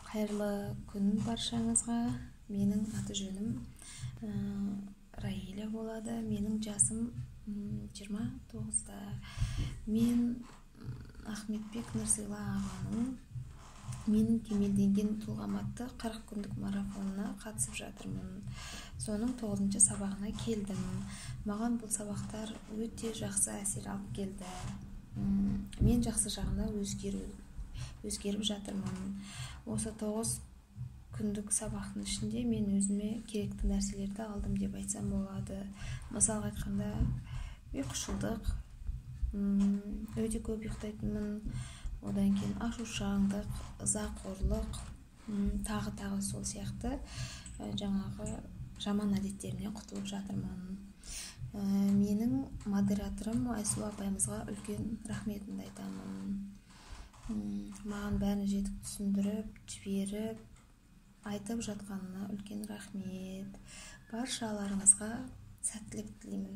Қайырлы күн баршаңызға! Менің аты-жөнім Раиля болады. Менің жасым 29-да. Мен Ахметбек Нұрсила ағаның «Менің кемелденген тұлғам» атты 40 күндік марафонына қатысып жатырмын. Соның 9-шы сабағына келдім. Маған бұл сабақтар өте жақсы әсер алып келді. Мен жақсы жағына өзгеріп жатырмын. Осы 9 күндік сабақтың ішінде мен өзіме керекті нәрселерді алдым деп айтсам болады. Мысалға айтқанда, ұйқышылдық, өте көп ұйықтайтынмын, одан кейін ашушаңдық, ызақорлық, тағы сол сияқты жаңағы жаман әдеттерімнен құтылып жатырмын. Менің модераторым Айсұлу апайымызға үлкен рахметімді айтамын. Маған бәрін жетік түсіндіріп жіберіп, айтып жатқанына үлкен рахмет. Баршаларыңызға сәттілік тілеймін.